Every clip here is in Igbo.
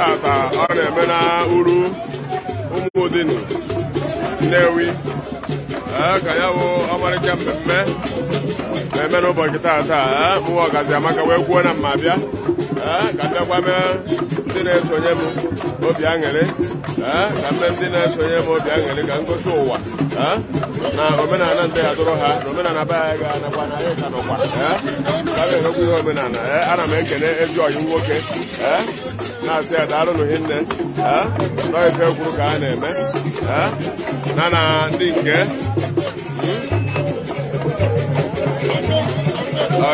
Tata ọ na-eme na uru Ụmụdinu Nnewi. Ka ya bụ ọmarịcha mmemme na-eme n'ụbọchị tata. Mụwa Ọgazi Amaka wee kwuo na mma bịa ka mbịakwa mee ndị na-esonye m obi aṅụrị, ka mme ndị na-esonye m obi aṅụrị, ka ngosi ụwa na omenala ndị adụrụ ha na omenala be anyị ga-anakwa na anyị ka nọkwa ka ga-emekwa ihe omenala. Ana m ekene ezi ọyị nwoke na-asị ya daalụnụ hinne nọ ife kwuru ka a na-eme na ndị nke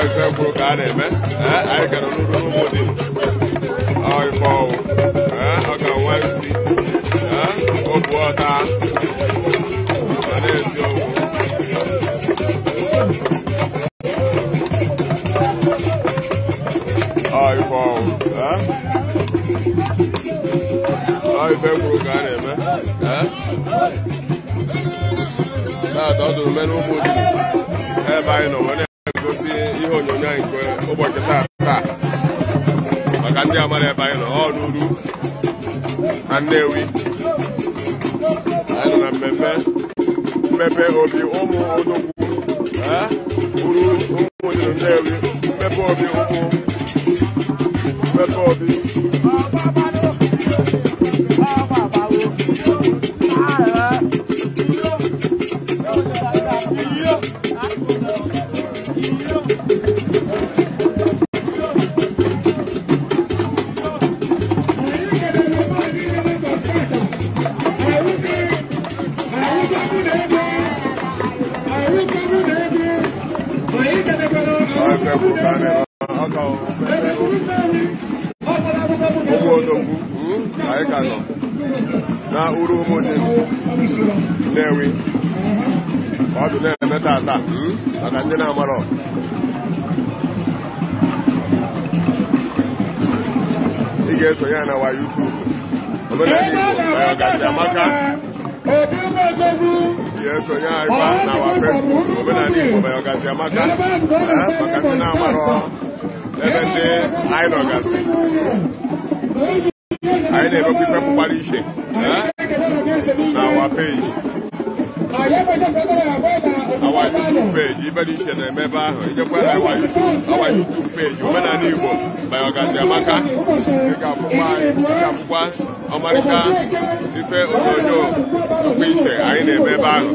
ife kwuru ka a na-eme. Anyị gara n'uru n'Ụmụdinu ife ọwụ ọ ka nwa isi obu ọta ma na-esi okwu. Ife ọwụ ife kwuru ka a na-eme. Taata ọ dụrụ mee n'Ụmụdinu ebe anyị nọ wee na-egosi ihe onyonyo anyị nke ụbọchị taa maka ndị amara ebe anyị nọ ọ n'uru na Nnewi. Anyị nọ na mmemme mmepe obi ụmụ odogwu uru Ụmụdinu Nnewi, mmepe obi ụmụ mmepe obi. Ụmụ odogwu anyị ka nọ na uru Ụmụdinu Nnewi. Ọ dị na-eme tata maka ndị na-amarọ. Ị ga-esonye na wa YouTube Omenala Igbo by Ọgazi Amaka. Ị ga-esonye anyị na wa Facebook Omenala Igbo by Ọgazi Amaka maka ndị na-amarọ ebe ndị anyị nọgasị. Anyị na-emekwa ife pụkwara iche na our page, our YouTube page. Ife dị iche na-eme ebe ahụ. Ijekwa na our YouTube page Omenala Igbo by Ọgazi Amaka, ị ga-afụkwa ọmarịcha ife onyonyo dịkwa iche anyị na-eme ebe ahụ.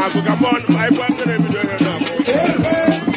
n'azụ ka mụ anyị gwa ndị na-ebido ihe na-abụ.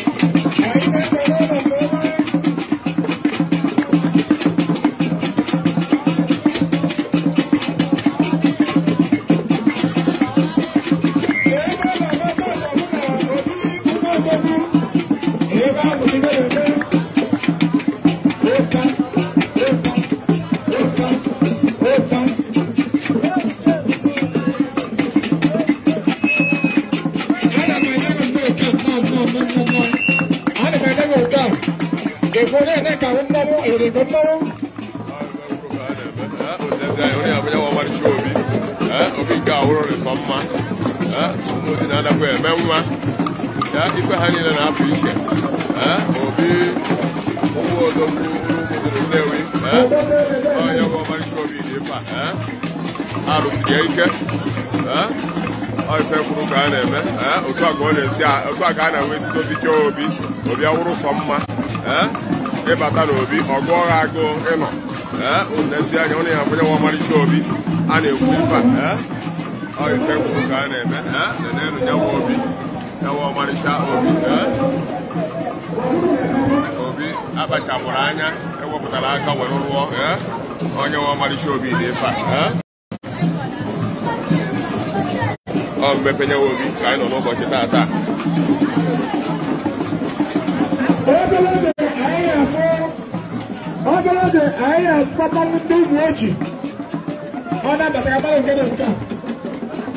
Ife ha niile na-apụ iche obi ụmụ odogwu ụmụ Nnewi onye bụ ọmarịcha obi dị ife a arụsiri ya ike ife kwuru ka a na-eme otu a ka ọ na-esi otu a ka a na-enwe site obiche obi obi awụrụ sọ mma ịbata n'obi ọgụ ọgha agụụ ịnọ n'ezi anya onye ya abụnye ọmarịcha obi a na-ekwu ife a ife kwuru ka a na-eme nenenu nyanwa obi nyanwa ọmarịcha obi obi akpachapụrụ anya ewepụtara aka were rụọ onye nwe ọmarịcha obi dị ife a ọ mmepe nyanwa obi ka anyị nọ n'ụbọchị taata. Obere anyị akpọkpọrọ ndị ụmụ ochi ọ na-abata agbara nke nke a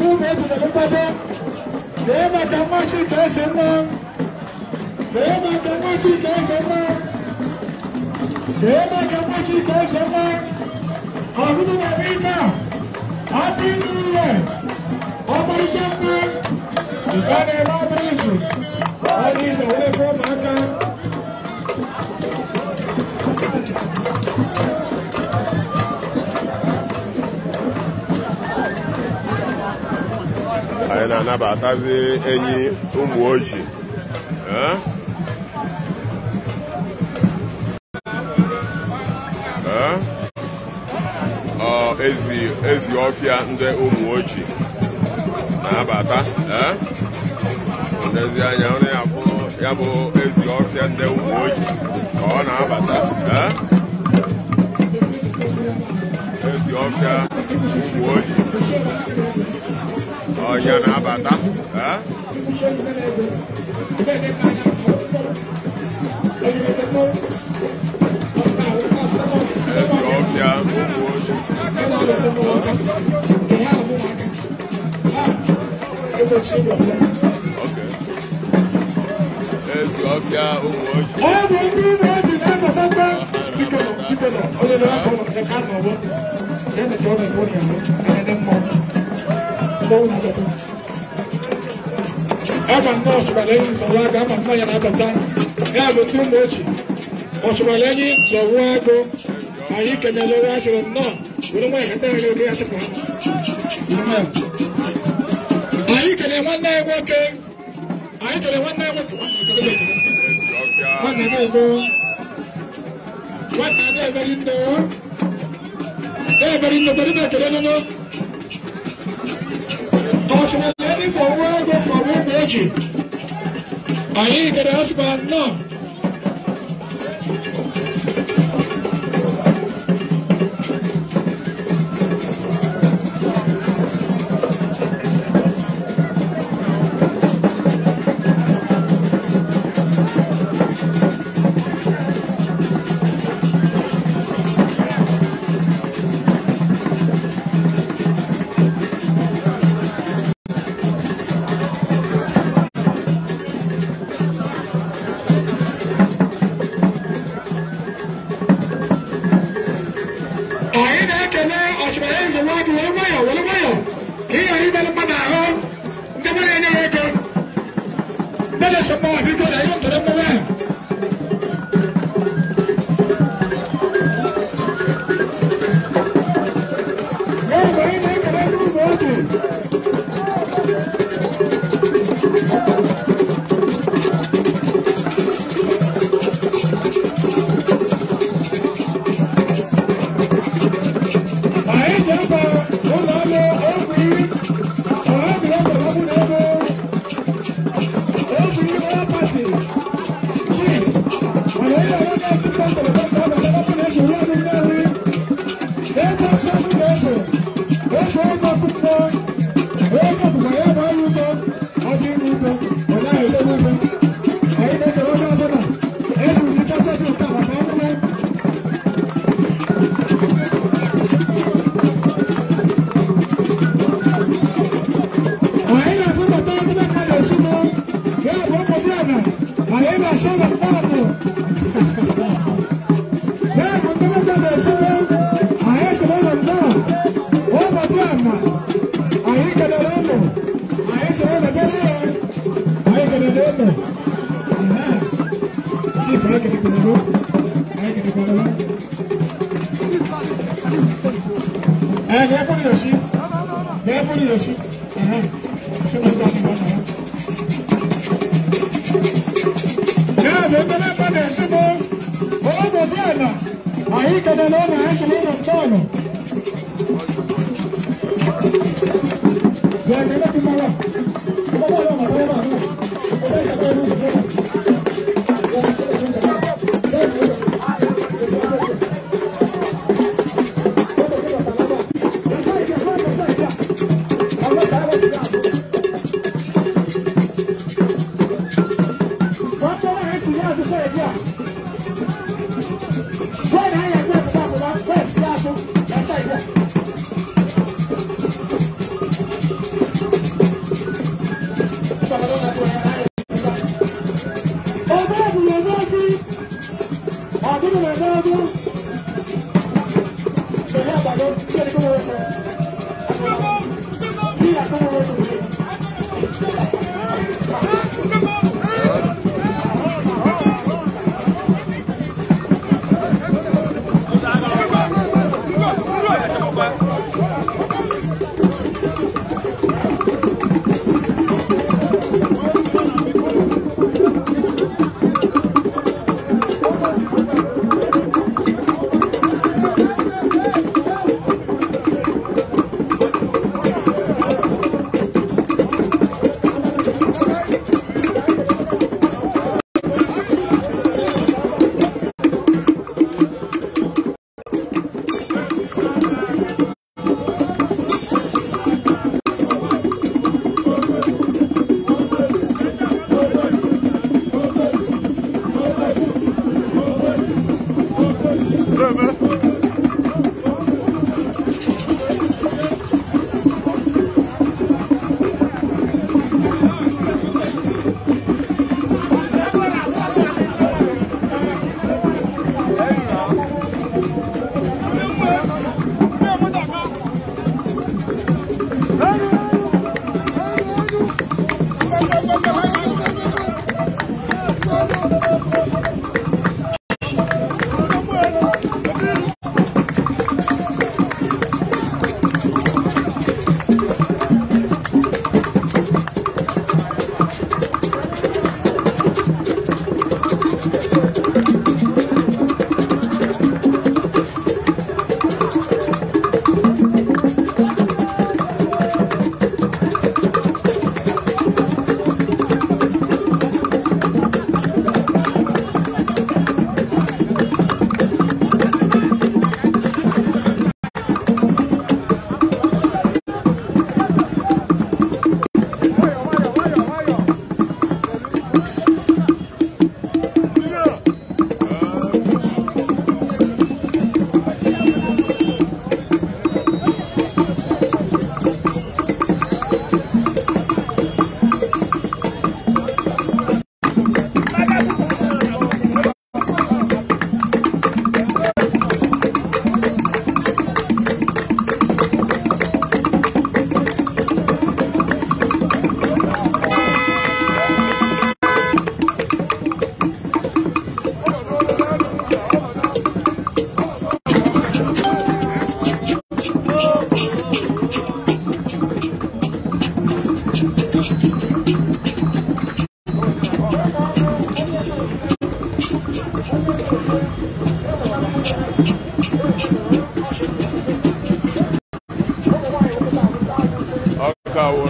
ụmụ ochi na mkpata dee maka mmachi ka esi mma dee maka mmachi ka esi mma dee maka mmachi ka esi mma ọgụgụ na ime a happy new year ọmarịcha mma nke a na-eme ọbụrụ izu ọ dị izu were fụọ ụmụaka. Anyị na-anabatazi enyi ụmụ ojii ezi ọfịa ndị ụmụ ojii na-abata ndezi anya onye ya bụ ezi ọfịa ndị ụmụ ojii ka ọ na-abata ezi ọfịa ụmụ ojii ọnya na-abata ezi ọfịa ụmụ ojii. Ezi ọfịa ụmụ ojii. Ama nnọọ ọchụbara enyi zọrọ agụ ama nnọọ ya na-abata ya bụ otu ụmụ ochi ọchụbara enyi zọrọ agụ anyị kenyere onye asịrị nnọọ were nwanyị ka ndị anyị oge ya chụpụ ha. Anyị kelee nwanne anyị nwoke anyị kelee nwanne anyị nwoke nwanne na-eme nwanne na-emeri nne na-emeri nne kwere na-ekele nụnụ ọchụbara enyi zọrọ agụ from ụmụ ochi anyị kere asịkwa nnọọ.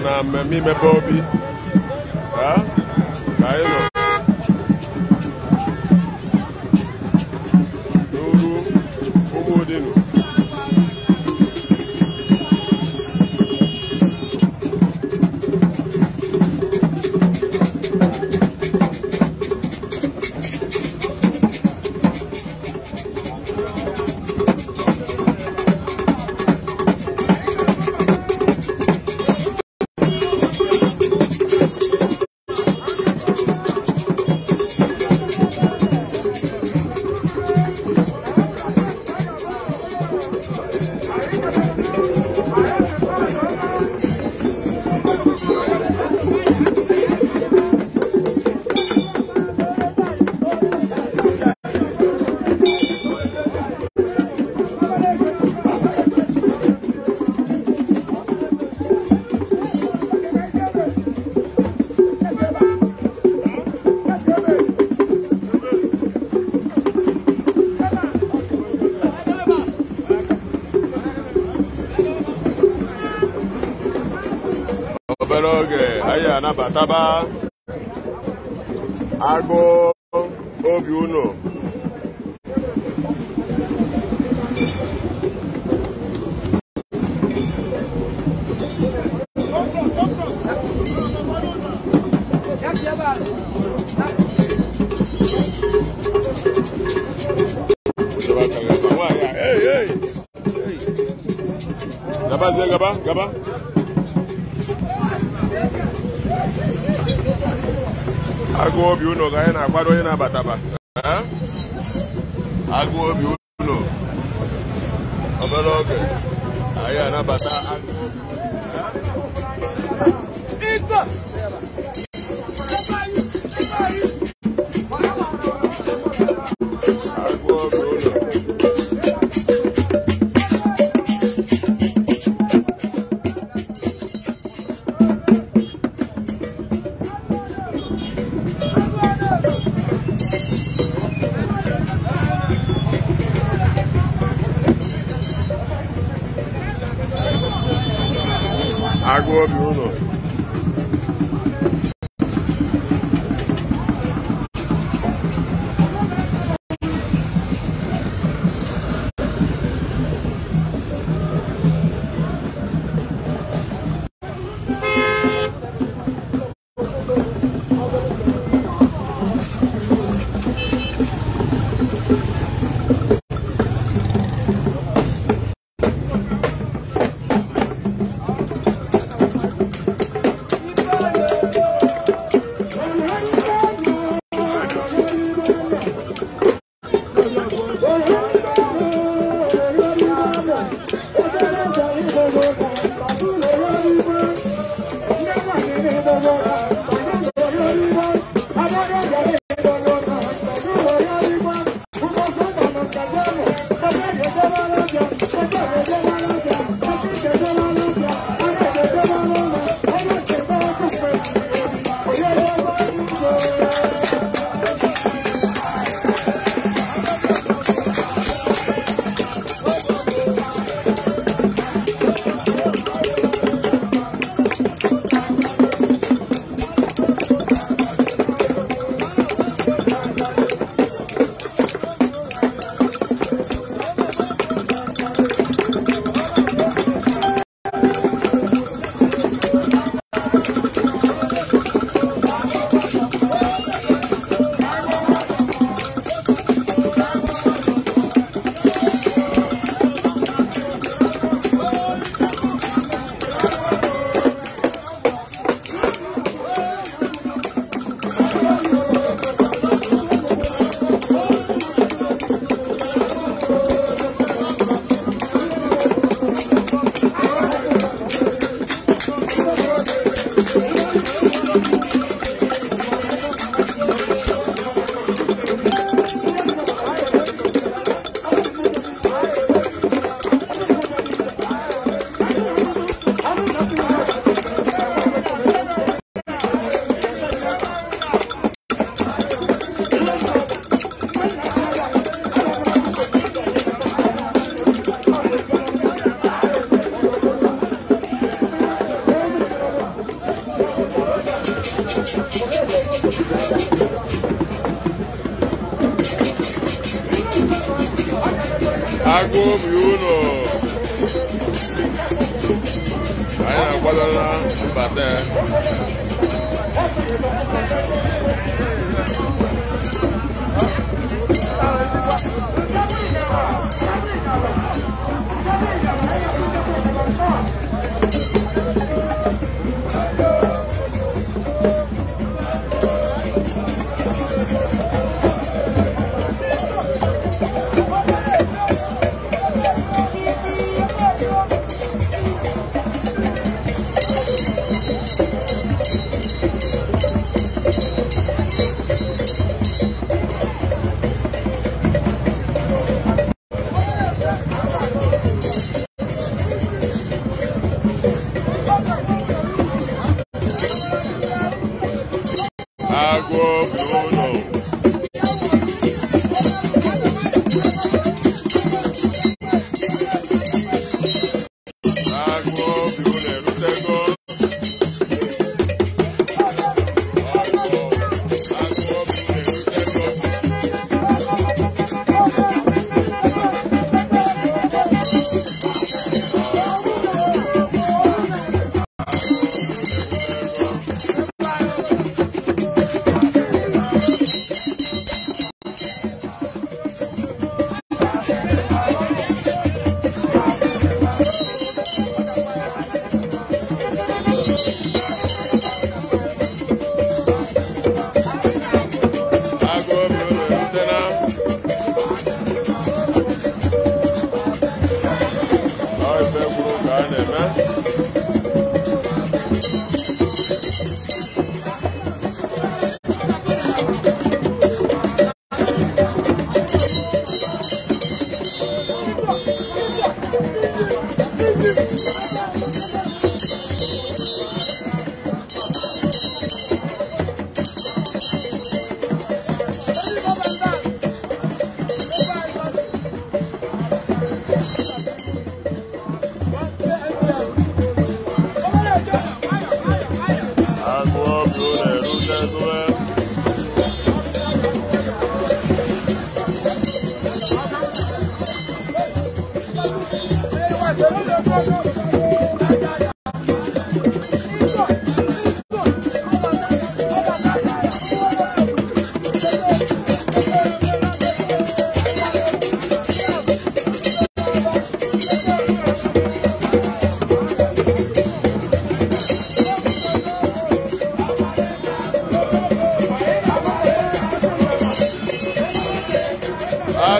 Na mmemme imepe obi ka anyị nọ n'Uru Ụmụdinu. Obere oge anyị anabataba agụ obi unu. Gaba, gaba. Agụ obi unu ka anyị na-akwado onye na-abataba. Agụ obi unu. Obere oge anyị anabata agụ obi. Agụ obi unu. Agụ obi unu. Agụ obi unu. Anyị na-akwadola mbata.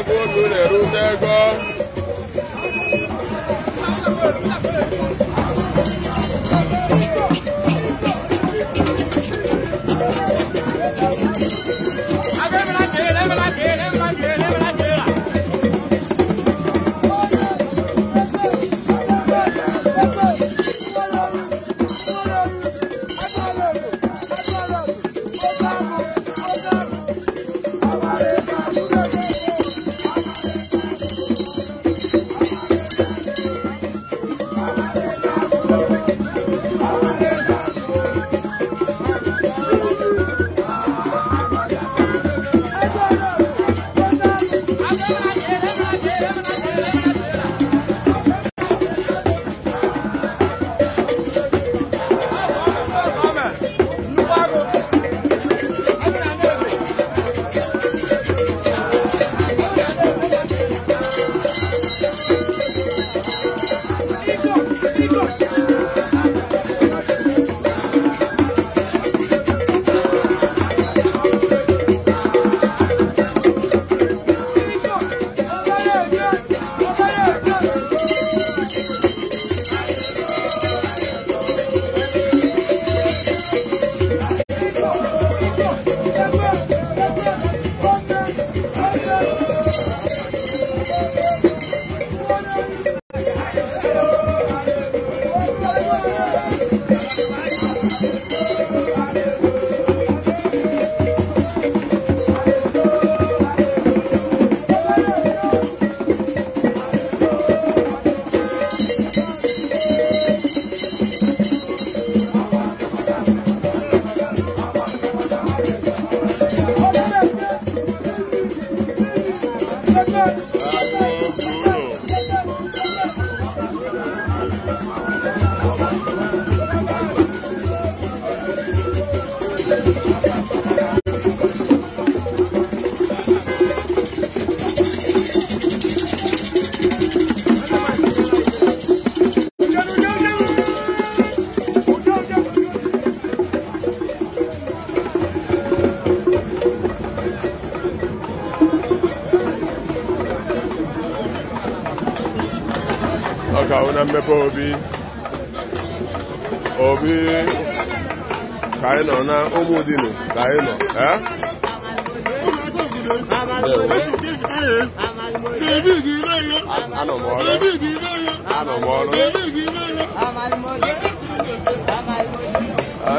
Agụ obi unu erute ego. Na mmepe obi obi ka anyị nọ na Ụmụdinu ka anyị nọ anọ m ọrụ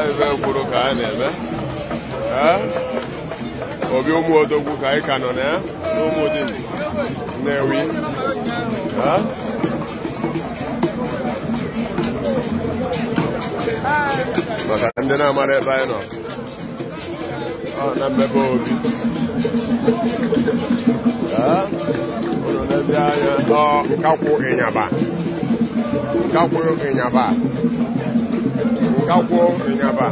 ife kwuru ka anyị na-eme obi ụmụ odogwu ka anyị ka nọ na ya n'Ụmụdinu Nnewi. Maka ndị na-amara ebe anyị nọ na mmepe obi ụlọ n'ezi anya ọ nkakwụ ịnyaba nkakwụ ịnyaba nkakwụ ịnyaba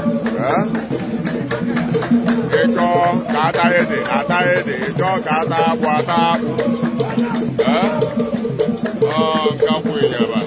ịchọ ka ata ede ata ede ịchọ ka ata akpụ ata akpụ ọ nkakwụ ịnyaba.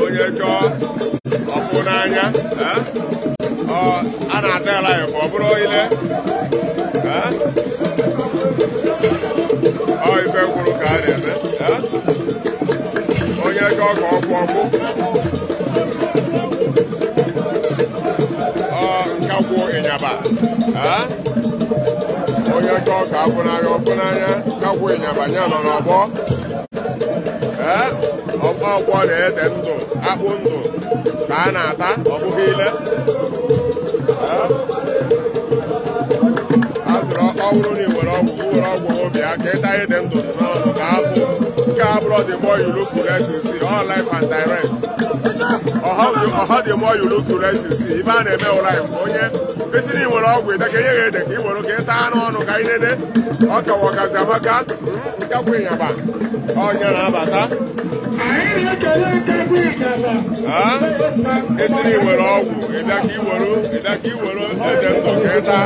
Onye chọọ ọfụ n'anya a na-ata ya ka ọ bụrụ ile ọ ife kwuru ka a na-eme onye chọọ ka ọ kwụ ọkwụ ọ nkakwụ ịnyaba onye chọọ ka afụ n'anya ọfụ n'anya nkakwụ ịnyaba ya nọ n'ọgbọ ọgbọ na-ede ndụ akpụ ndụ ka a na-ata ọ bụghị ile a sịrị ọ bụrụ na ị were ọgwụ were ọgwụ obi aka ịta ede ndụ n'ọnụ ka afụ nke a bụrụ the more you look the less you see, all life and direct. Ọha the more you look the less you see. Ibe a na-eme ụra onye mesịrị i were ọgwụ ide ka enye ya ede ka i were ka ịta n'ọnụ ka ị nene ọ ka wọgazi amaka. Nkakwu Ịnyaba ọnya na-abata. Esi na iwere ọgwụ ịbịa ka iwere ịbịa ka iwere ede ndụ ka ịta.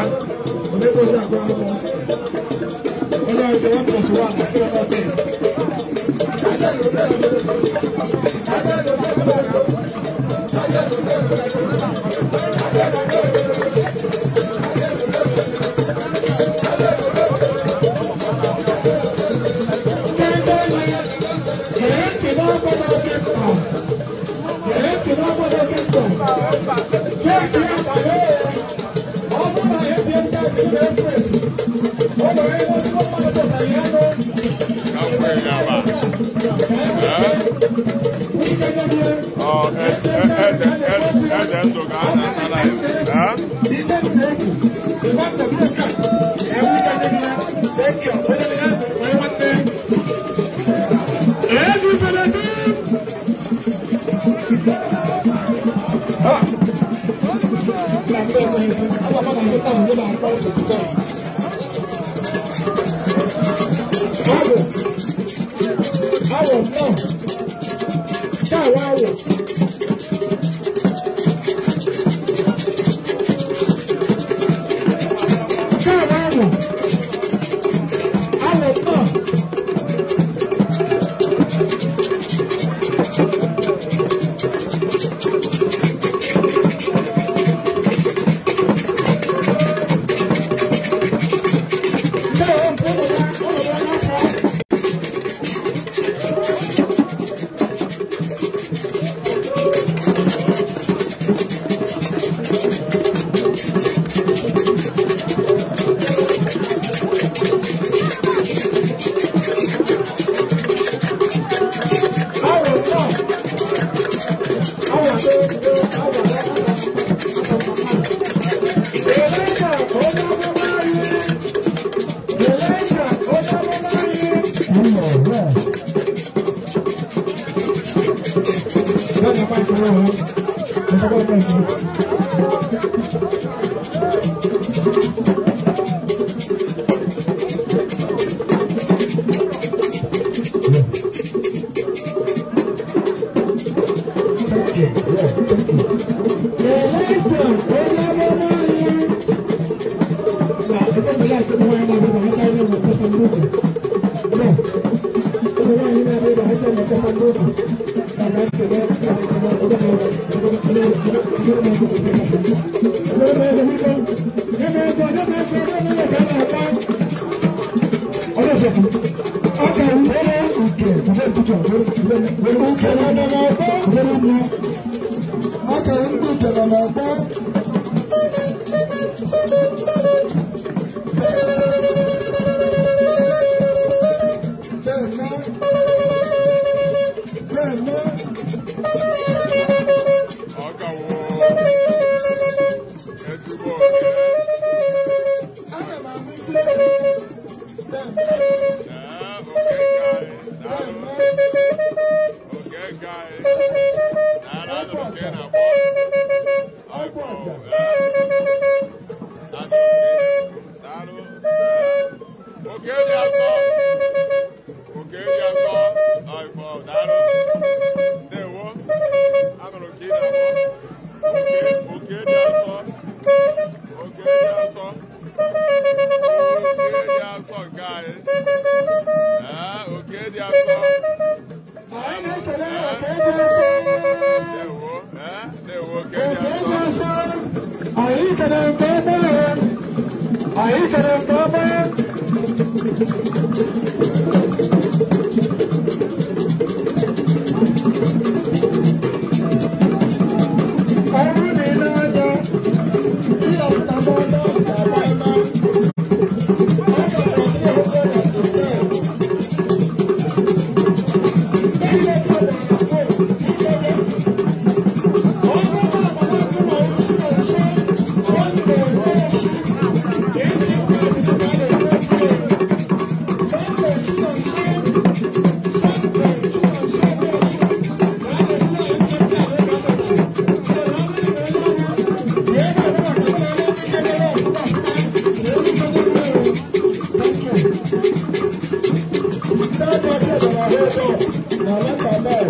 Na leta bẹ́ẹ̀,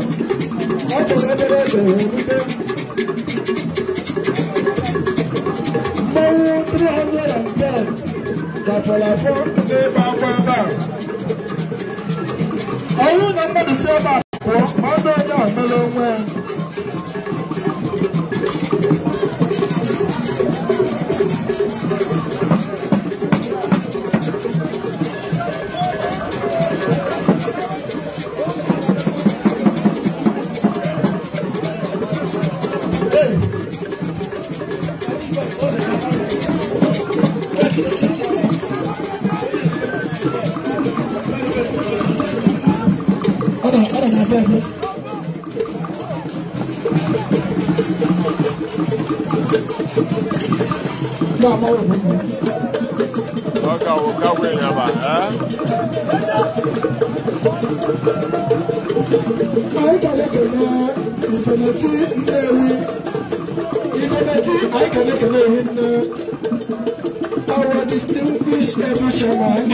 ọ tụrụ obere ebe erute. Mmanwụ 310 gafere afọ n'ebe akwa ebe a. Ọnwụ na mmadụ si ebe a pụọ, ma ọ dị onye a mere onwe ya. Our distinguished chairman,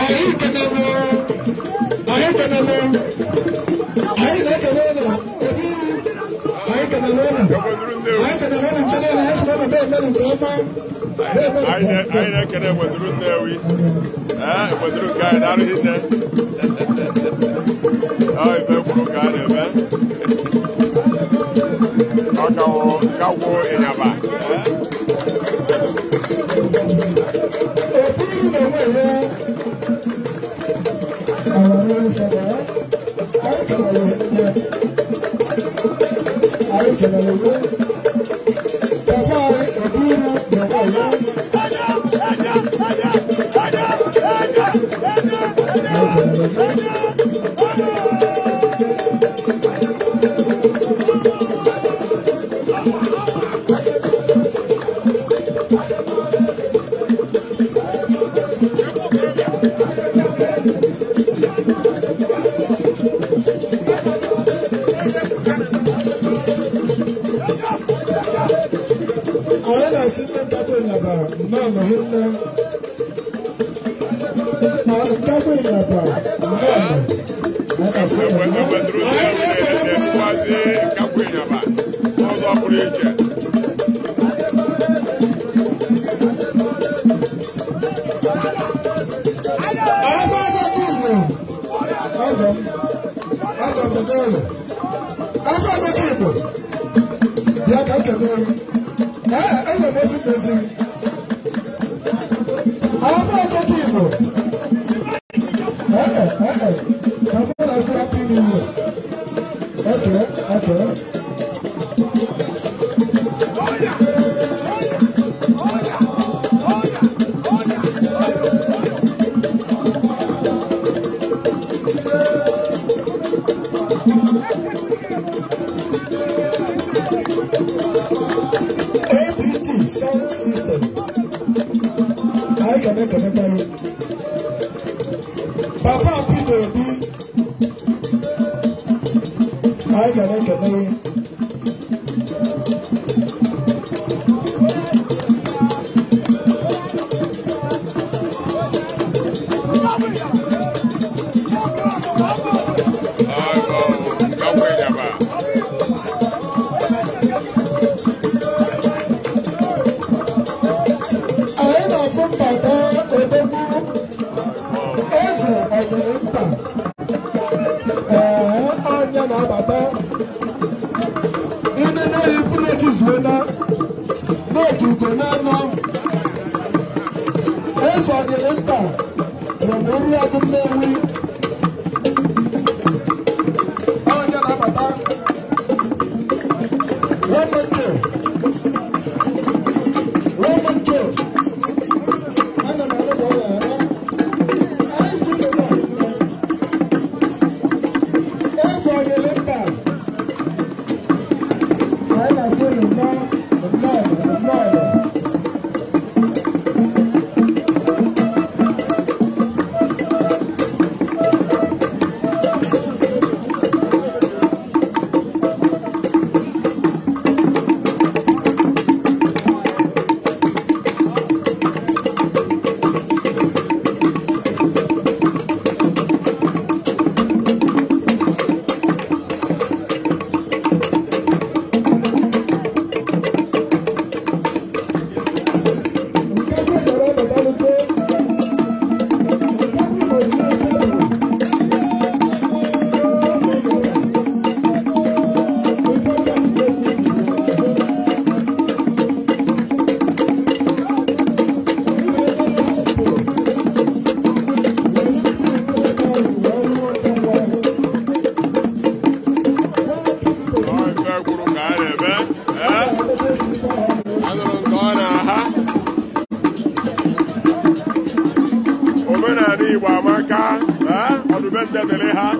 Ome ha.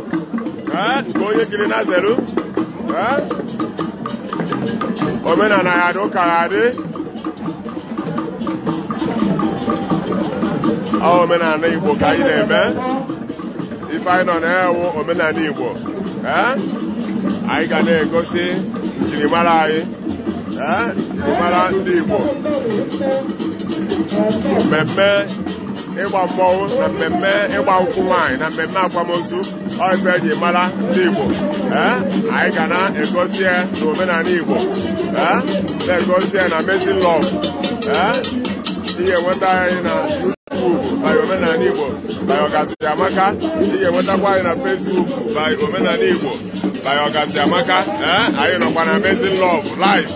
Nke onye kiri na zeru. Omenala ya dị, ụka ya dị. Ọ omenala Igbo ka anyị na-eme. Ife anyị nọ na-ewu omenala Igbo. Anyị ga na-egosi njirimara anyị. Njirimara ndị Igbo. Mmemme ịgba mmọnwụ na mmemme ịgba nkwụ nwaanyị na mmemme akwamozu ọ ife eji mara ndị Igbo. Anyị ga na-egosi ya na omenala Igbo. Na-egosi ya na Amazing Love. Ihe nweta anyị na YouTube by Omenala Igbo by Ọgazi Amaka. Ihe nwetakwa anyị na Facebook by Omenala Igbo by Ọgazi Amaka. Anyị nọkwa na Amazing Love live.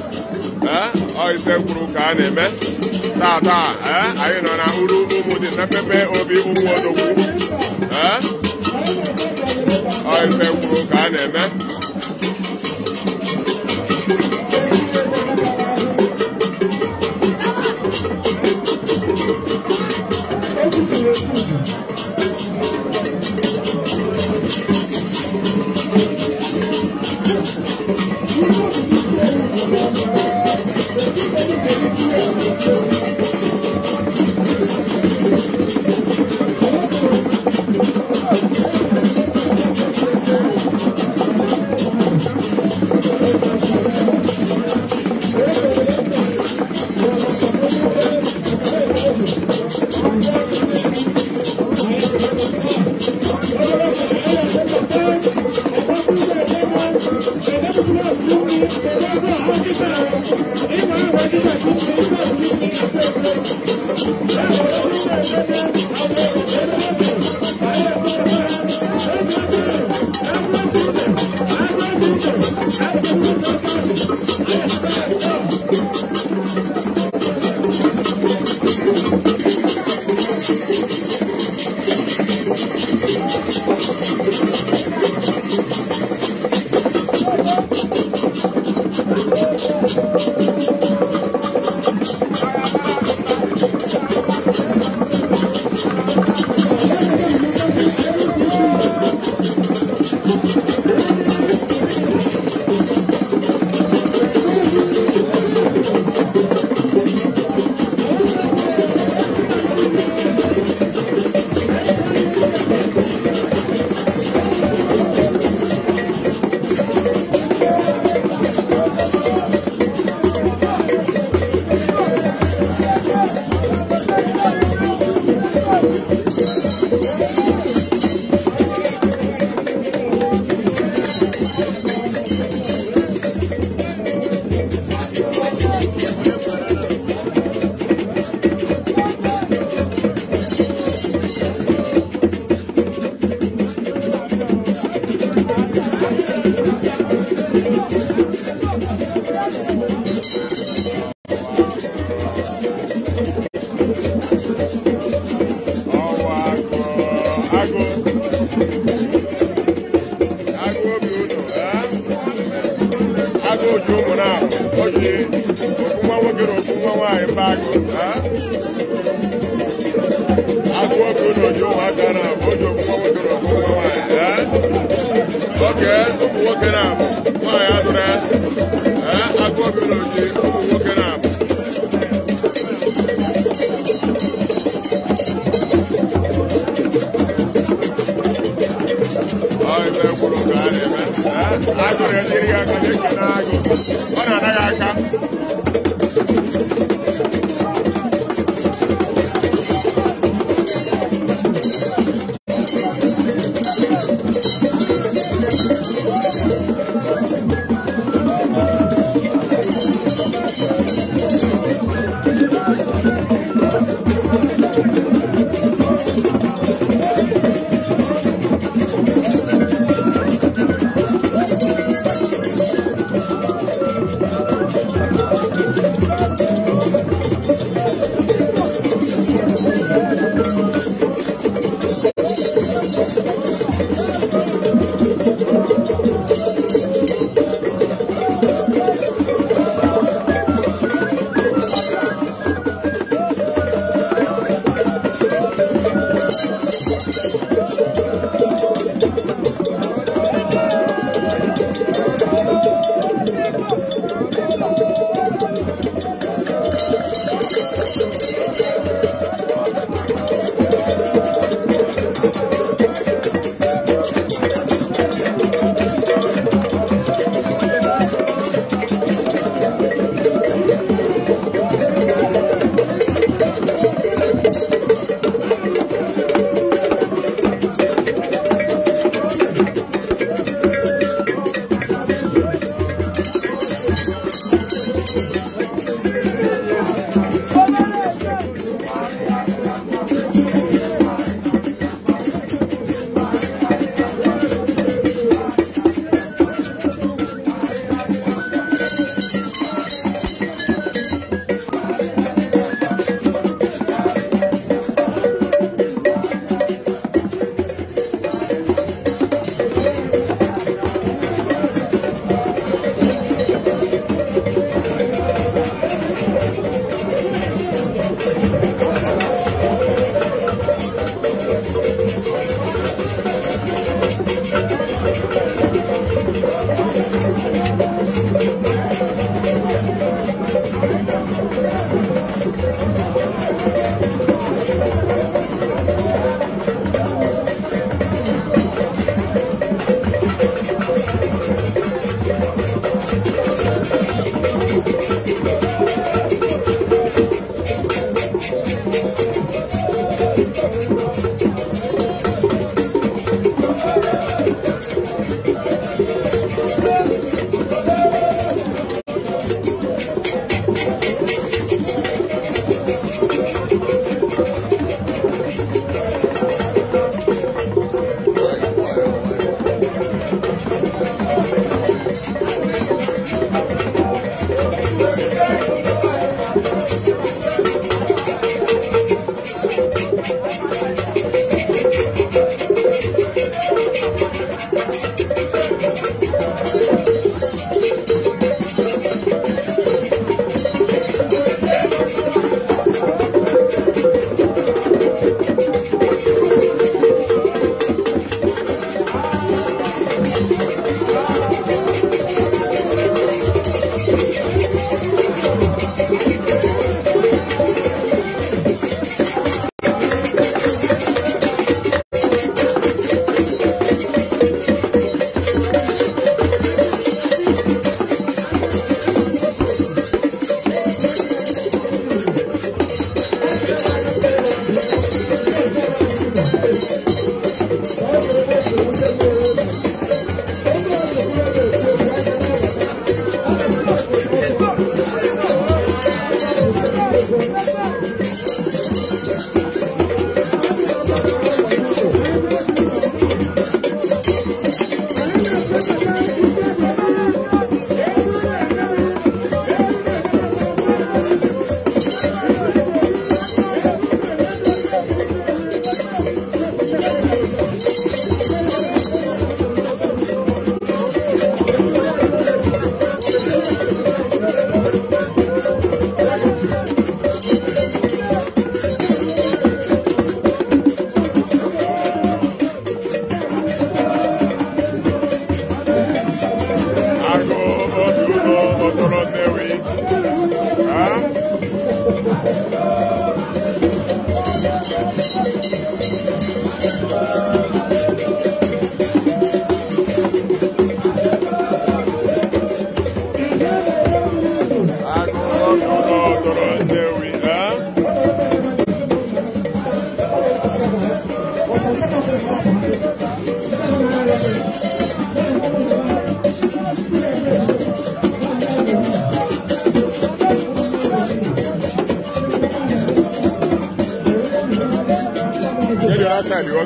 Ọ ife kwuru ka a na-eme taa. Anyị nọ na uru ụmụdị na mmepe obi ụmụ odogwu. Ọ ife kwuru ka a na-eme.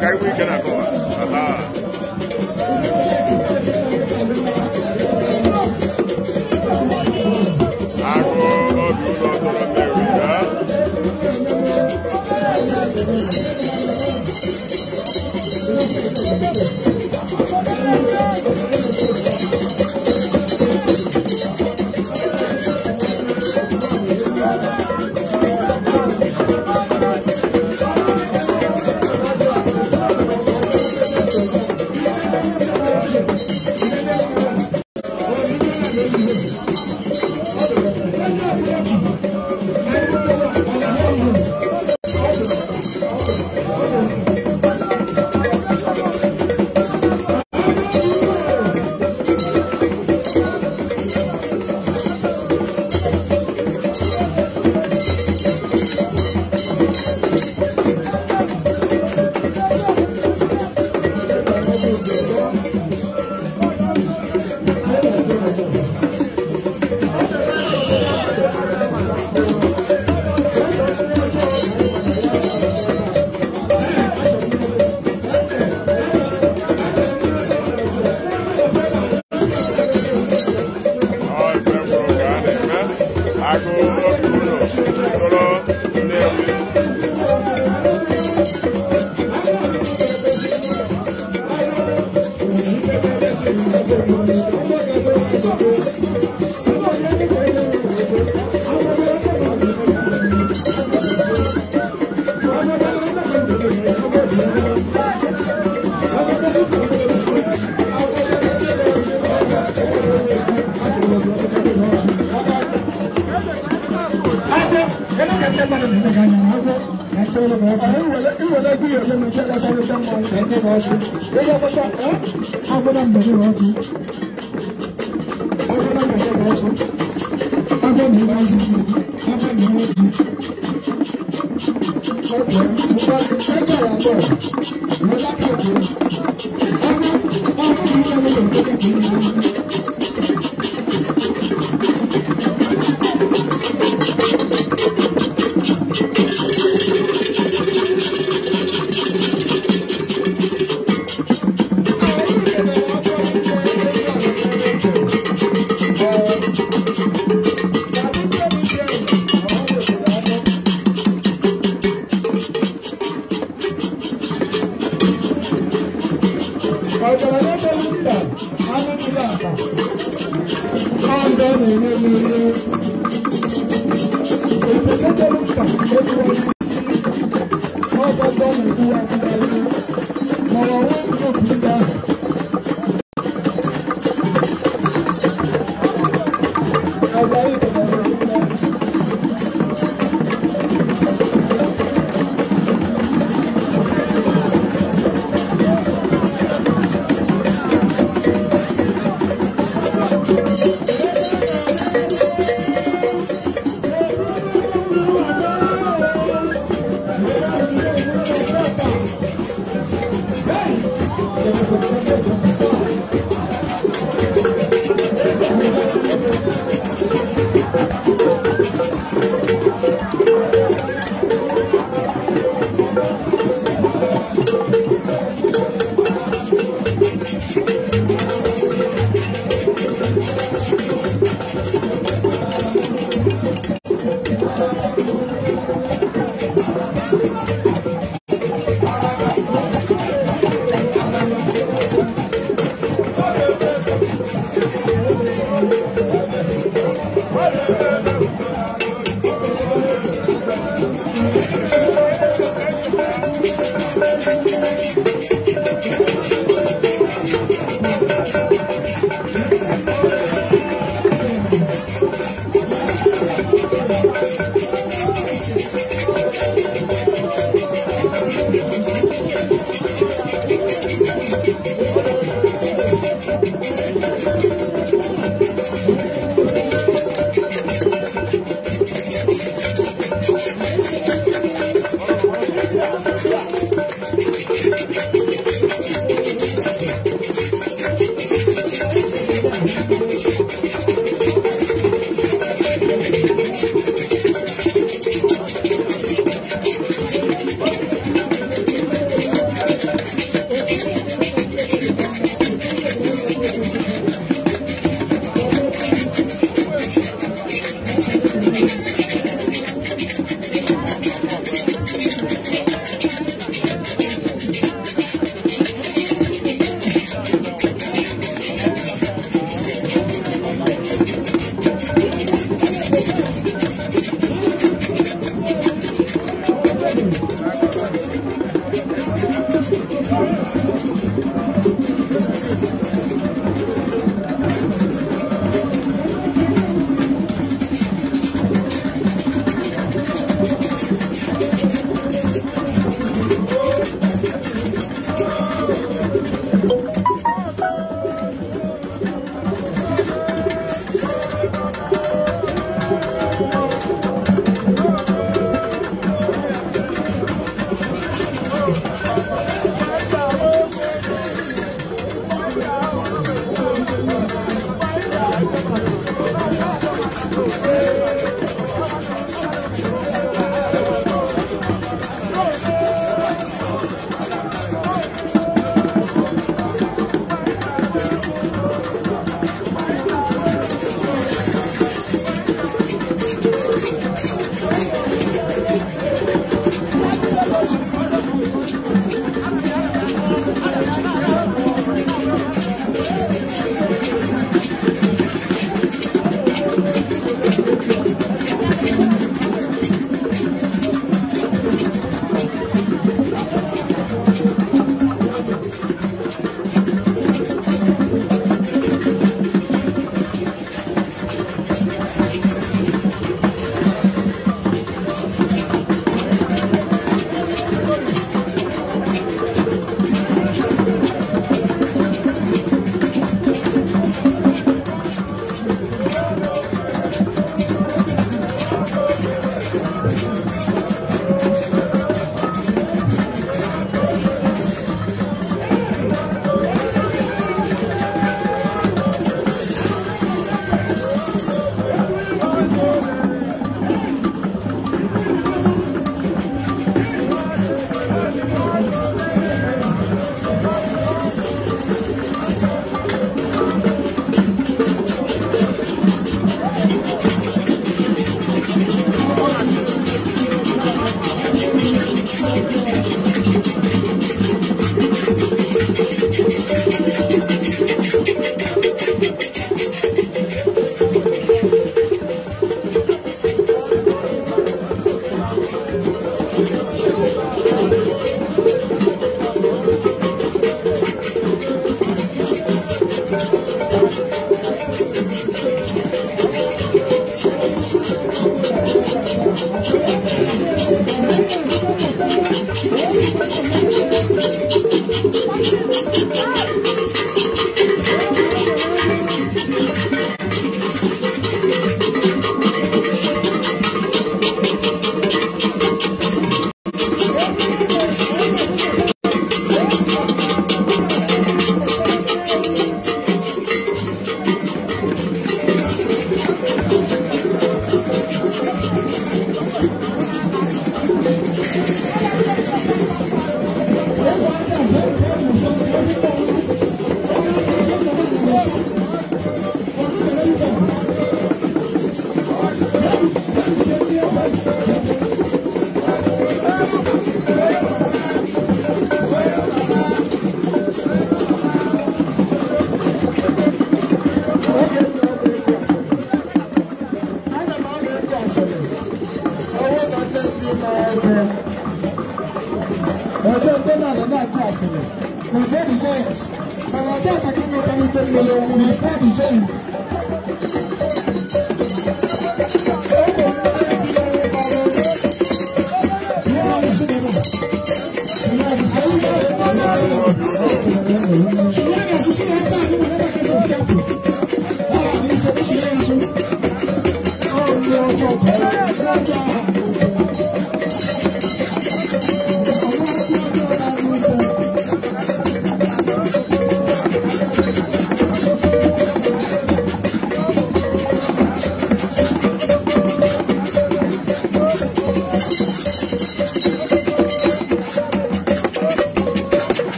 ka anyị nwee ike na-akọwa. Agụ obi ụlọ tọrọ Nnewi.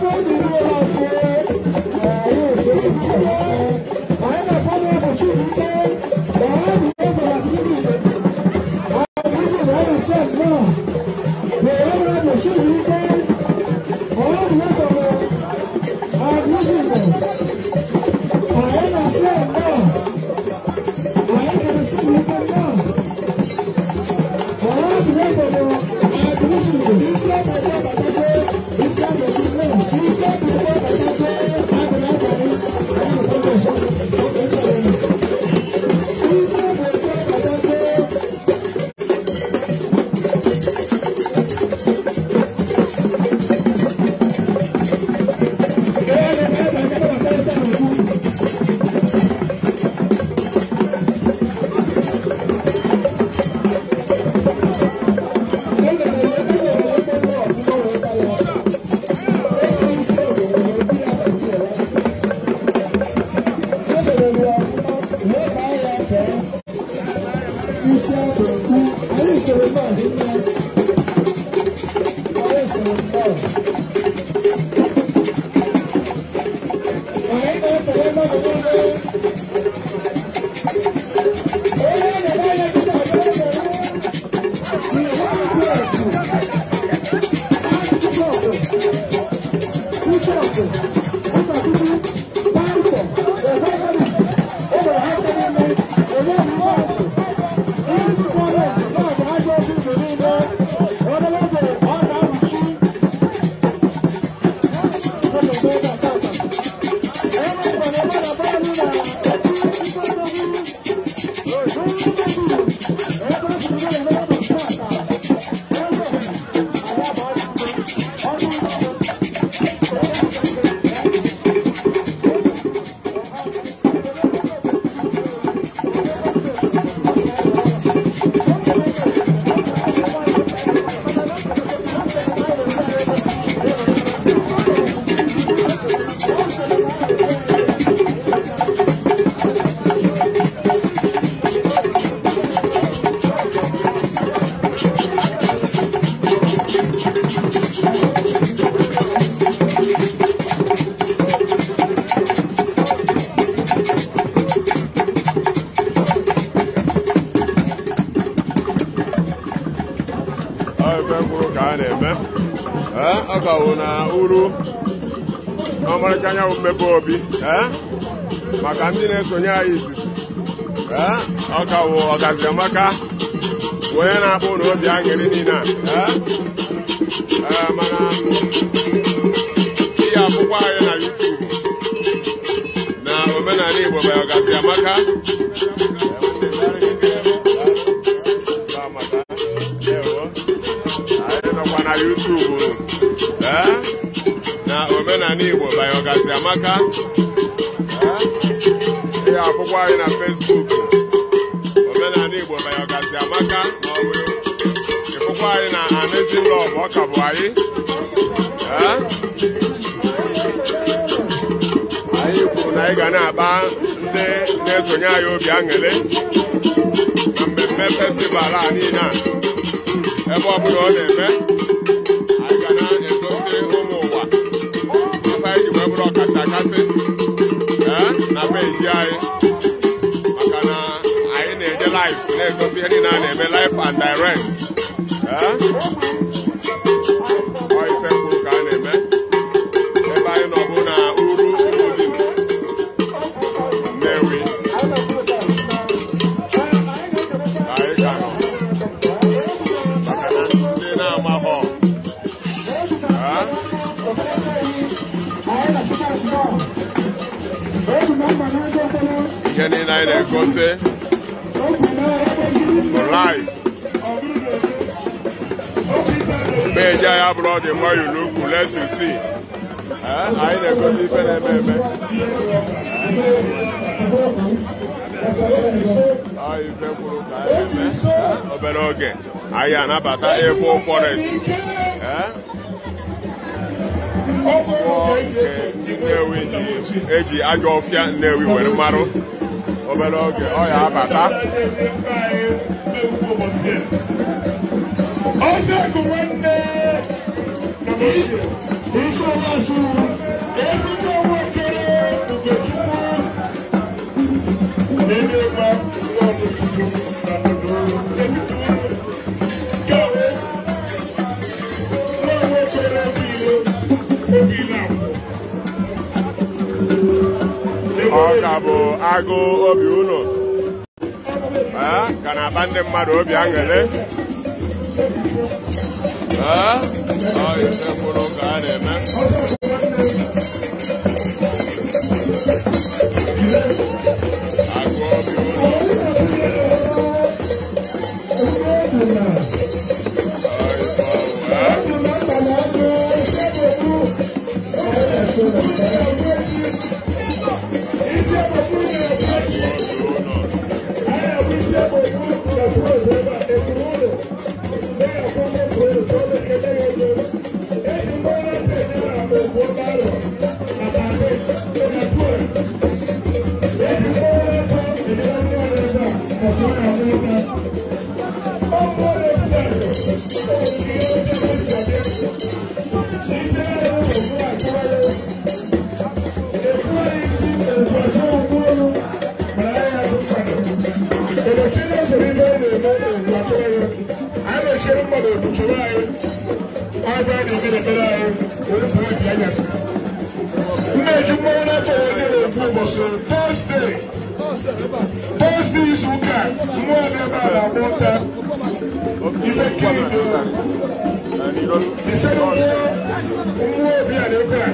Thank you. Ọmarịcha anyanwụ mmepe obi maka ndị na-esonye anyị izizi ọ ka wụ Ọgazi Amaka onye na-akpọ na obi aṅụrị niile a mana ihe akwụkwọ anyị na YouTube na omenala Igbo bụ Ọgazi Amaka. Anyị nọkwa na YouTube na omenala Igbo by Ọgazi Amaka. Ihe akwụkwọ anyị na Facebook omenala Igbo by Ọgazi Amaka, ma ọ bụ ịfụkwa anyị na Amazing Love ọ ka bụ anyị. Anyị kwuru na anyị ga na-akpa ndị na-esonye anyị obi aṅụrị na mmemme festival a niile a ebe ọbụla ọ na-eme anyị ga na-egosi ụmụ ụwa ife anyị ji wee bụrụ ọkasị akasị na peji anyị maka na anyị na-eje live na-egosi ihe niile a na-eme live and direct. Ọ ife kwuru ka a na-eme ebe anyị nọ bụ na uru Ụmụdinu Nnewi ka anyị ka nọ maka na ndị na-amahọ ihe niile anyị na-egosi bụ live. Peji anyị abụrụ dị mma yulu let's see. Anyị na-egosi ife na-eme eme. Ife kwuru ka anyị na-eme obere oge anyị anabata Ebo Forest nke ndị Nnewi eji ajọ ọfịa Nnewi were marụ. Obere oge ọ ya abata. Ọ ka bụ agụ obi ụlọ ka na-akpa ndị mmadụ obi aṅụrị. Ọ ife mkpụrụ ka a na-eme. Agụ obi ụlọ. Thursday izu ụka mmụọ dị ebe a na-agba ụta ife nkiri ise mmụọ obi a na-ebe a.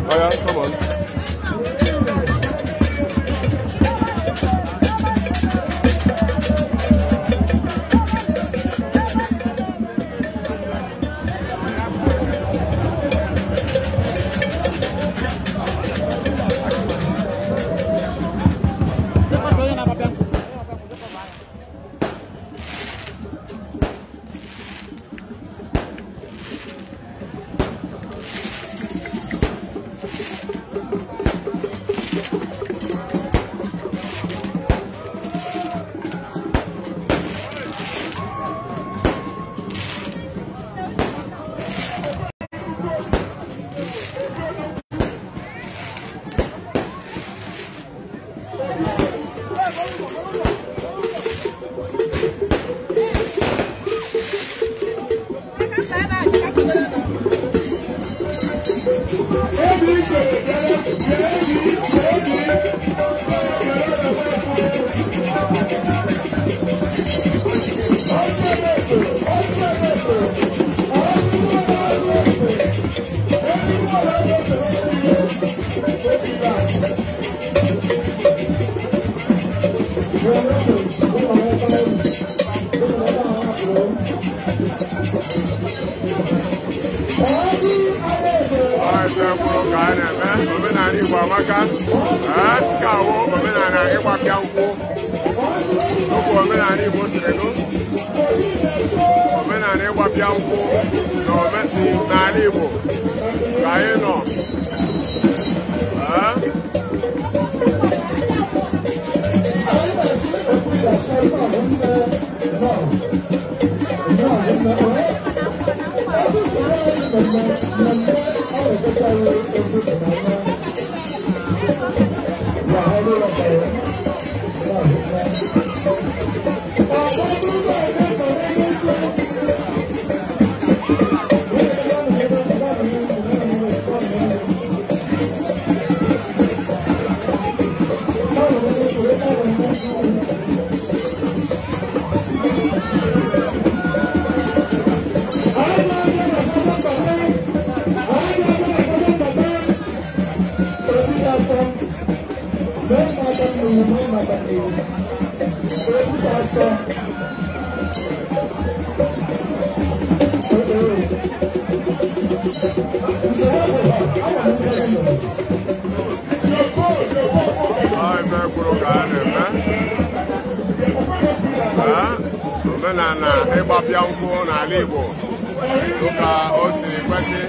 Oh yeah, come on. Kwuru ka a na-eme omenala Igbo amaka. Nke a wụ omenala ịgbapịa nkwụ. Okwu omenala Igbo siri nụ. Omenala ịgbapịa nkwụ n'ala Igbo ka anyị nọ. Omenala ịgbapịa nkwụ n'ala Igbo dịka o siri kwesị.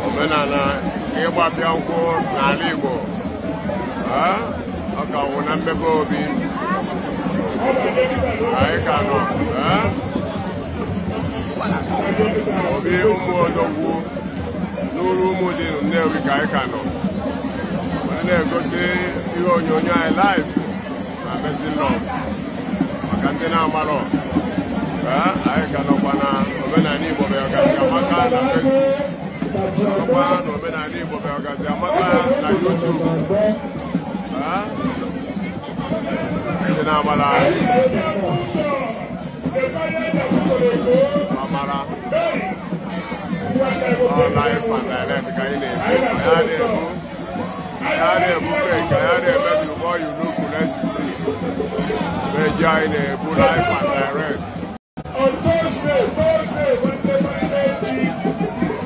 Omenala ịgbapịa nkwụ n'ala Igbo ọ ka wụ na mmepe obi anyị ka nọ. Obi ụmụ odogwu n'uru ụmụ dị Nnewi ka anyị ka nọ na-egosi ihe onyonyo anyị live na Amazing Love maka ndị na-amarọ. Anyị ka nọkwa na omenala Igbo bụ Ọgazi Amaka na Facebook, nọkwa na omenala Igbo bụ Ọgazi Amaka na YouTube. Ndị na-amara amara ọ live and direct ka anyị na-ebu. Ya na-ebu fake, ya na-eme the more you look, the less you see. Meji anyị na-ebu live and direct. On Thursday, Wednesday, Monday,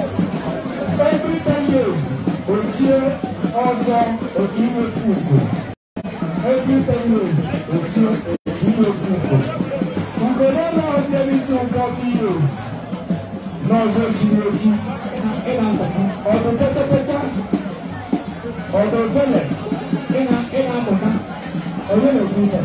Every 10 years, ochie ọzọ otu ugo. Every 10 years, ochie otu ugo. Ugo na ọbịa n'isi 40 years. N'ọzọ chiri echi, ọdụ pẹtẹpẹtẹ, ọdụ vele, ị na-amụta, onye na-ekwu ụka.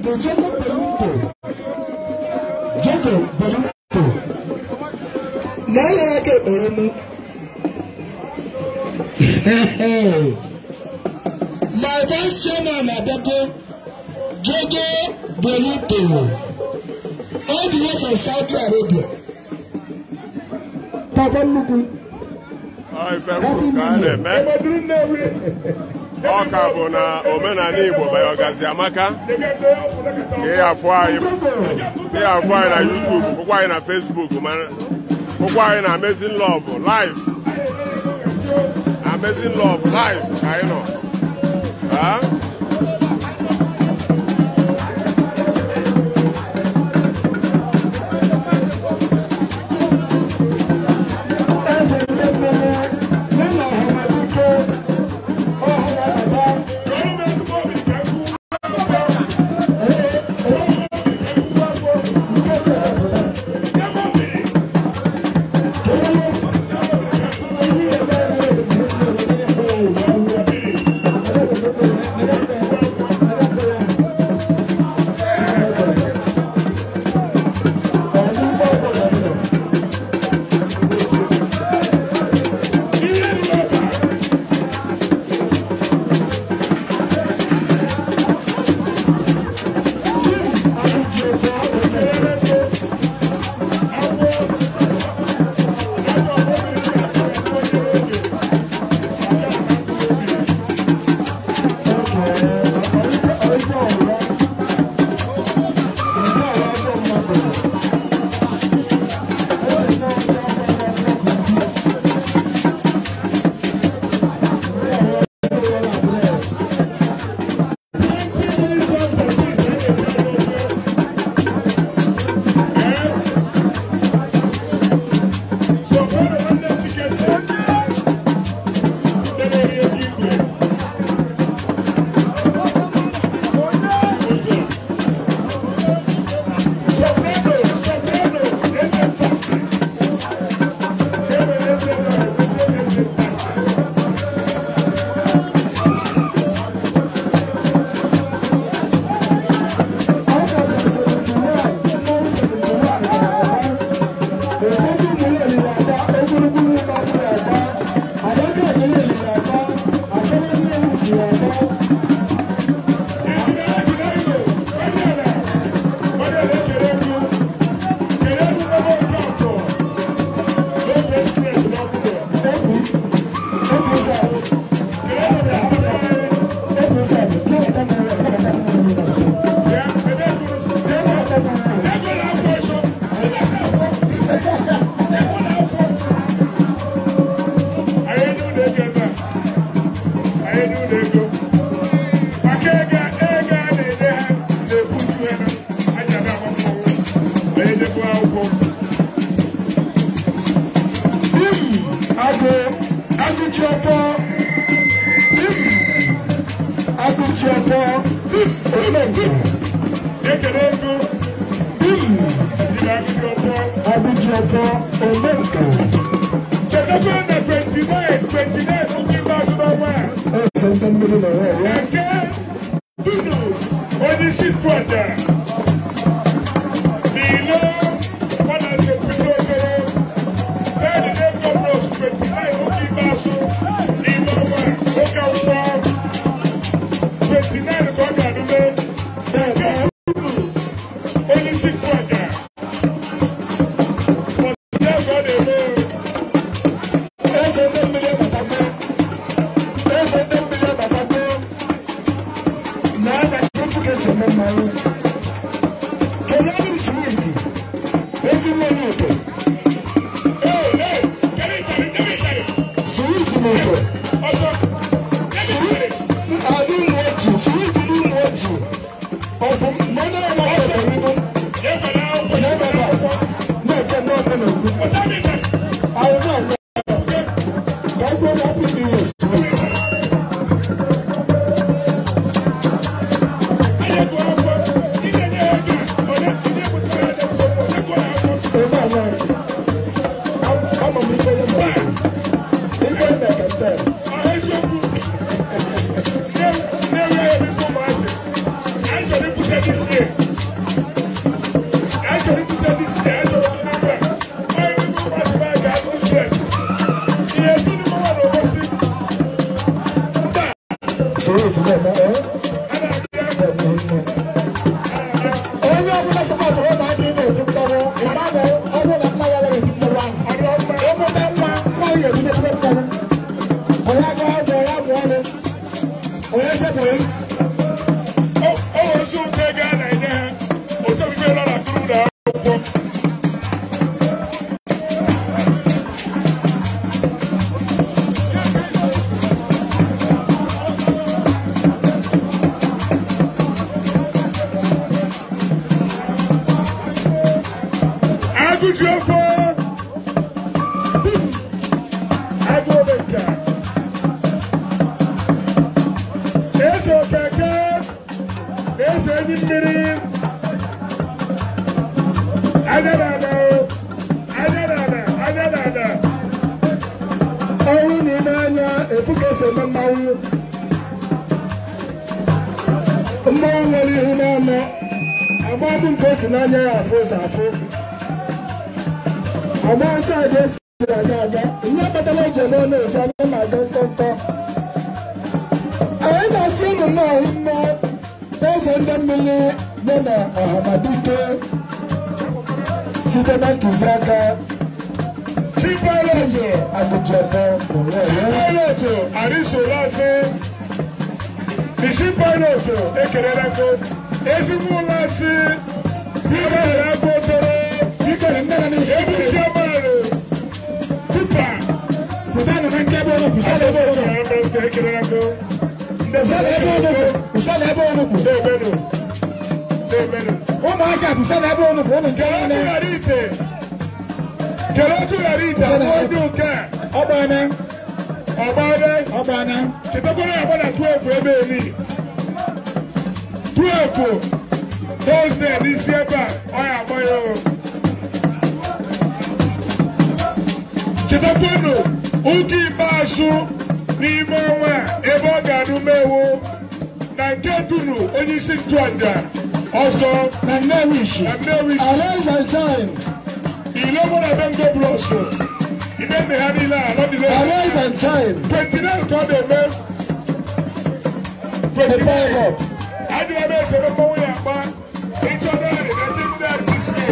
bụ Jacob Belinto. Jacob Belinto. Na ya aka ekpere mụ. My vice chairman abịago, Jacob Belinto. All the way from Saudi Arabia. Papa nnukwu. Ife m kwuru ka a na-eme. Ọ ka bụ na omenala Igbo by Ọgazi Amaka ka ị afụ anyị na YouTube, fụkwa anyị na Facebook, fụkwa anyị na Amazing Love Live. Amazing Love Live ka anyị nọ. Onye ọbụla sọpọtụrụ ụmụaka ị na-eti mmanwụ, ịma na ọ bụrụ na nna ya agaghị eti mmanwụ ahụ. Emume nwa nwa ya ebido etibe mmanwụ. Onye aga ọgwụ ya bụ ọnụ. Onye chepụrụ. O nwere ezi ụtọ ego a na-enye ha, otu obibi ụlọ na-atụrụ ụlọ akwụkwọ. Agụji ofe agụ omenka eze okeke na eze enyi mmiri anya n'ala anya n'ala anya n'ala. Ọnwụ n'ime anya efu ka esi eme mmanwụ. Mmanwụ nwere ihu n'anọ, agba bụ nke o si n'anya ya afụ ụzọ afụ. Agba nsọ a ga-esi aga aga, ihe kpatara eji eme ọ na-eji anya na-aga ntọntọ. Anyị na-asị unu nnọọ nne eze ndị mmiri nọ na Ọhamadike site na ntụziaka Chief Pilot Agụjọfọ n'onwe ya. Pilot Arisolasi, the Chief Pilot ekelela go ezigbo ụlọasị bikere agụdoro Biko na nne na nne ebu chairman tupa pụtanụ na nke ebe unu kwụ, pụsa n'ebe unu kwụ. Ekelela go Pụsa n'ebe unu kwụ, pụsa n'ebe unu kwụ. na-emenụ na-emenụ. Ụmụaka pụsa n'ebe unu kwụ, unu nke Kele ọkụ niile. ghara ite, kele ọkụ ghara ite abụọ ndị ụka Ọgbana, ọgbara ọgbana. chetakwara agba na 12 ebe eri 12 Thursday n'isi ebe a ọ ya agba ya o. Chetakwanụ ụka ikpeazụ n'ime ọnwa a ebe ọ ga-anụ mewo na nke dunu onye isi nchụaja ọzọ Na Nnewi Ishi. Na Nnewi. Arise and shine. Ile mụ na Bengo Bros ime nne ha niile a nọdịle Arise and shine. 29 ka ọ na-eme. The 29 pilot. Adịla m esere mmọnwụ ya akpa ịchọ narị na ndị ndị arịsị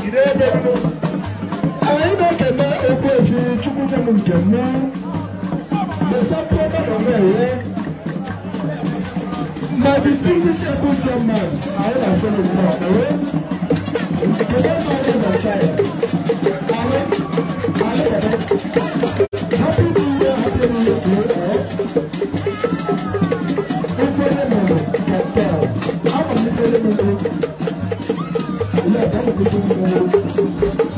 ide ebe nụ. Anyị na-ekele Ogbuefi Chukwudem nke mụ. The Sapota n'onwe ya. My distinguished able chairman, anyị na-asị gị nnọọ, ewe. Kedu ebe anyị na-acha ya? Anyị, anyị na-eme. Happy New Year, Happy New Year to you all. Ife onye mere ka nke a, ama m ife onye mere. Yes, ama m ife onye mere.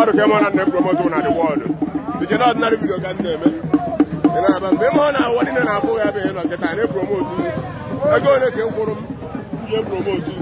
Ọ dị ka eme ọ na na-epromote na the world. Ije na ordinary video ka m na-eme. Ị na-aba mgbe ime ọ na-awụ niile na-afụ ya bụ ihe nọ nkịta na-epromote. Ego ole ka ị kwụrụ m ji epromote?